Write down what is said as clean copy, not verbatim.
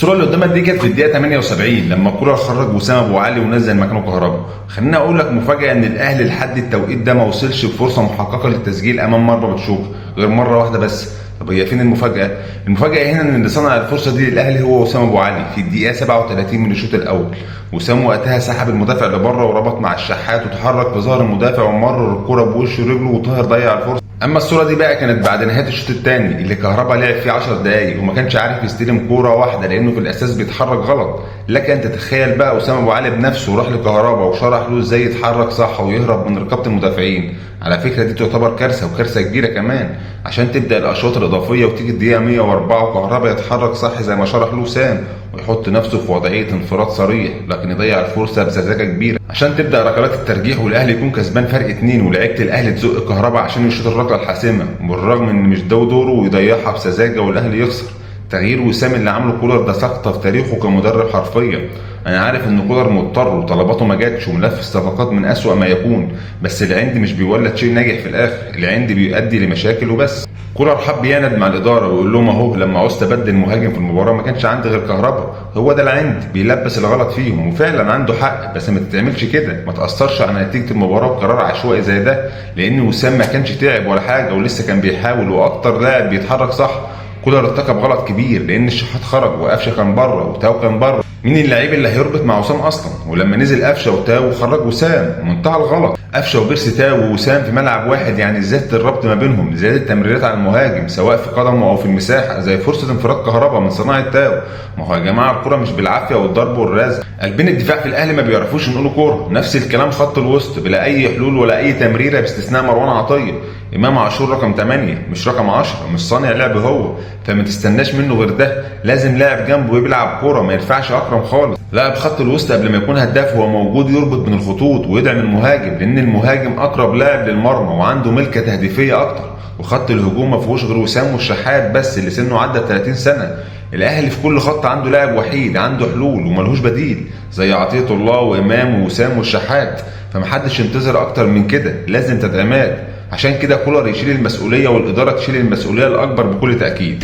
الصورة اللي قدامك دي كانت في الدقيقة 78 لما كولر خرج وسام ابو علي ونزل مكانه كهربا. خليني اقول لك مفاجاة ان الاهلي لحد التوقيت ده ما وصلش بفرصه محققة للتسجيل امام مرمى باتشوكا غير مرة واحدة بس. طب هي فين المفاجاة؟ المفاجاة هنا ان اللي صنع الفرصة دي للاهلي هو وسام ابو علي في الدقيقة 37 من الشوط الاول. وسام وقتها سحب المدافع لبره وربط مع الشحات وتحرك في ظهر المدافع ومرر الكره بوش رجله وطاهر ضيع الفرصة. اما الصورة دي بقى كانت بعد نهاية الشوط الثاني اللي كهربا لعب فيه 10 دقايق وما كانش عارف يستلم كورة واحدة لانه في الاساس بيتحرك غلط. لك ان تتخيل بقى وسام ابو علي بنفسه راح لكهربا وشرح له ازاي يتحرك صح ويهرب من رقابه المدافعين. على فكرة دي تعتبر كارثة، وكارثة كبيرة كمان، عشان تبدا الاشواط الاضافية وتيجي الدقيقة 104 وكهربا يتحرك صح زي ما شرح له وسام ويحط نفسه في وضعية انفراد صريح، لكن يضيع الفرصة بسذاجه كبيرة عشان تبدا ركلات الترجيح والاهلي يكون كسبان فرق 2 ولاعيبه الاهلي تزق كهربا عشان يشوط الركله الحاسمة، بالرغم ان مش ده دوره ويضيعها بسذاجه والاهلي يخسر. تغيير وسام اللي عامله كولر ده سقطه في تاريخه كمدرب حرفيا. انا عارف ان كولر مضطر وطلباته ما جاتش وملف الصفقات من اسوأ ما يكون، بس العند مش بيولد شيء ناجح في الاخر، العند بيؤدي لمشاكل وبس. كولر حب يعند مع الادارة ويقول لهم اهو لما عوزت ابدل مهاجم في المباراة ما كانش عندي غير كهربا، هو ده العند بيلبس الغلط فيهم، وفعلا عنده حق، بس ما تتعملش كده، ما تاثرش على نتيجة المباراة بقرار عشوائي زي ده، لان وسام ما كانش تعب ولا حاجة ولسه كان بيحاول واكتر لاعب بيتحرك صح. كولر ارتكب غلط كبير لان الشحات خرج وقفشه كان بره وتاو كان بره، مين اللعيب اللي هيربط مع وسام اصلا؟ ولما نزل قفشه وتاو خرج وسام، منتهى الغلط. قفشه وبيرسي تاو ووسام في ملعب واحد، يعني زيادة الربط ما بينهم، زيادة التمريرات على المهاجم سواء في قدمه او في المساحة، زي فرصة انفراد كهربا من صناعة تاو. ما هو يا جماعة الكره مش بالعافية والضرب والرزق. قلبين الدفاع في الاهلي ما بيعرفوش ينقلوا كورة، نفس الكلام خط الوسط بلا اي حلول ولا اي تمريره باستثناء مروان عطية. امام عاشور رقم 8 مش رقم 10، مش صانع لعب هو، فما تستناش منه غير ده، لازم لاعب جنبه بيلعب كورة، ما ينفعش اكرم خالص. لاعب خط الوسط قبل ما يكون هداف هو موجود يربط بين الخطوط ويدعم المهاجم، لان المهاجم اقرب لاعب للمرمى وعنده ملكه تهديفيه اكتر. وخط الهجوم ما فيهوش غير وسام والشحات بس اللي سنة عدى 30 سنة. الاهلي في كل خط عنده لاعب وحيد عنده حلول وملهوش بديل زي عطية الله وامام ووسام والشحات، فمحدش ينتظر اكتر من كده، لازم تدعيمات. عشان كده كولر يشيل المسؤولية والادارة تشيل المسؤولية الاكبر بكل تاكيد.